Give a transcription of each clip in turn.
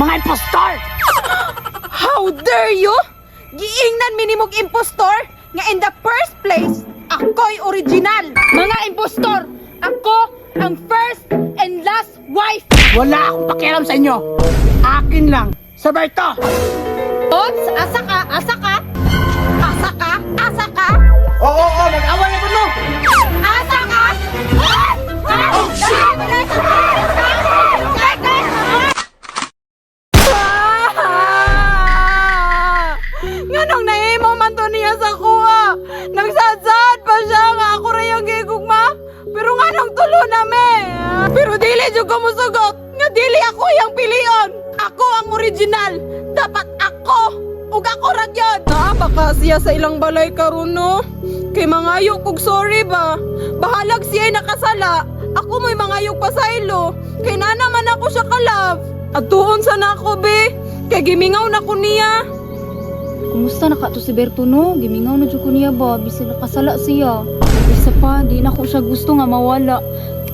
Mga impostor! How dare you? Giingnan mi nimog impostor nga in the first place, ako'y original. Mga impostor, ako ang first and last wife. Wala akong pakialam sa inyo. Akin lang. Sa Berto! Oops, asa ka? Asa ka? Asa ka? Asa ka? Oo, oo, mag-away na po no! Asa ka? Ah! Ah! Oh, shit! Nganong nahimo man to niya sa kuha? Nagsadsad pa siya nga ako ra yung gigugma. Pero nganong tulo na me? Pero dili jud ko musugot nga dili ako yang pilion. Ako ang original. Dapat ako ug ako ra gyud. Naa baka siya sa ilang balay karon, no? Kay mangayo kog sorry ba? Bahalag siya nakasala. Ako mo'y mangayog pasaylo. Kay nana man ako siya ka-love. Atuon sa nako be. Kay gimingaw na ko niya. Kumusta na ka to si Berto, no? Gimingaw na jud ko niya ba bisag nakasala siya. Isa pa, di na ko siya gusto nga mawala.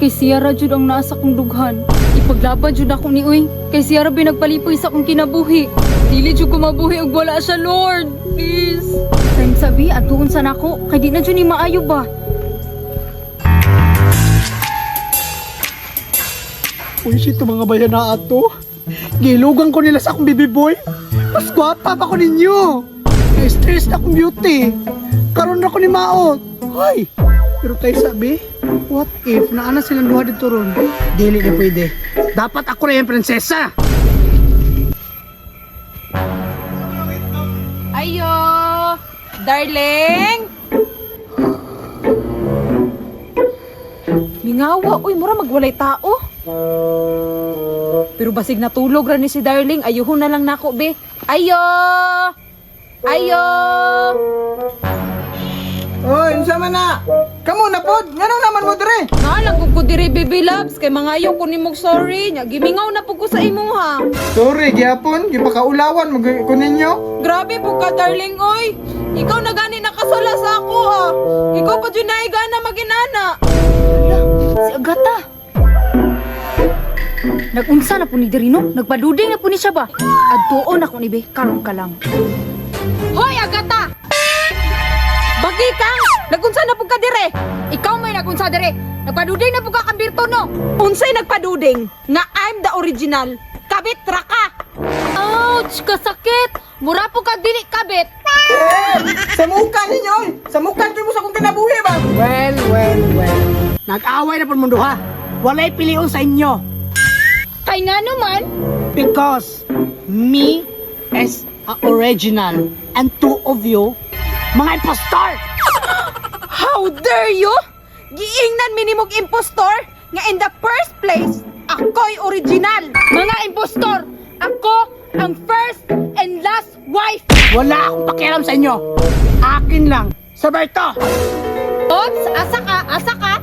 Kay siya ra jud ang naa sa kong dughan. Ipaglaban jud ako ni uy. Kay siya ra binagpalipay sa akong kinabuhi. Dili jud ko mabuhi og wala siya, Lord. Please. Time sabi, atuon sa nako. Kay di na jud ni maayo ba? Uy, shit, mga bayan na ato. Gilugan ko nila sa akong baby boy. Mas gwapa pa ko ninyo. Na-stress na akong beauty. Karon na ko ni Maot. Hoy! Pero tayo sabi, what if naana silang duha dito ron? Dili na pwede. Dapat ako na yung prinsesa. Ayo! Darling! Mingawa, uy, mura magwalay tao. Pero basig natulog ra ni si Darling, ayuhon na lang nako, be. Ayo! Ayo! Oy, unsa man na? Kamo na pod, nganong naman mo dire? Nga lang ko diri, baby loves, kay mangayo ko nimog sorry nya. Gimingaw na pud ko sa imuha. Sorry, gyapon, gipakaulawan mo ko ninyo. Grabe po ka, darling, oy. Ikaw na gani nakasala sa ako, ah. Ikaw pa dyan na gana maginana. Si Agata. Nagunsa na po ni Dirino? Nagpaduding na po ni siya ba? Adtuon ako ni Be, karon ka lang. Hoy, Agata! Bagi kang! Nagunsa na po ka dire? Ikaw may nagunsa dire. Nagpaduding na po ka kang Berto, no? Unsay nagpaduding nga I'm the original. Kabit ra ka! Ouch! Kasakit! Mura po kag dili kabit. Eh, sa muka ninyo, oy. Sa muka mo sa akong kinabuhi ba? Well, well, well. Nag-away na po mundo ha. Walay pilion sa inyo. Kay nga naman, Because me is a original and two of you, mga impostor! How dare you? Giingnan mi nimog impostor nga in the first place, ako'y original. Mga impostor, ako ang first and last wife. Wala akong pakialam sa inyo. Akin lang. Sa Berto! Oops, asa ka? Asa ka?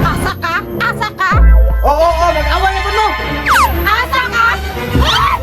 Asa ka? Asa ka? Oo, oo, mag-away na pod mo. Asa ka? Ah!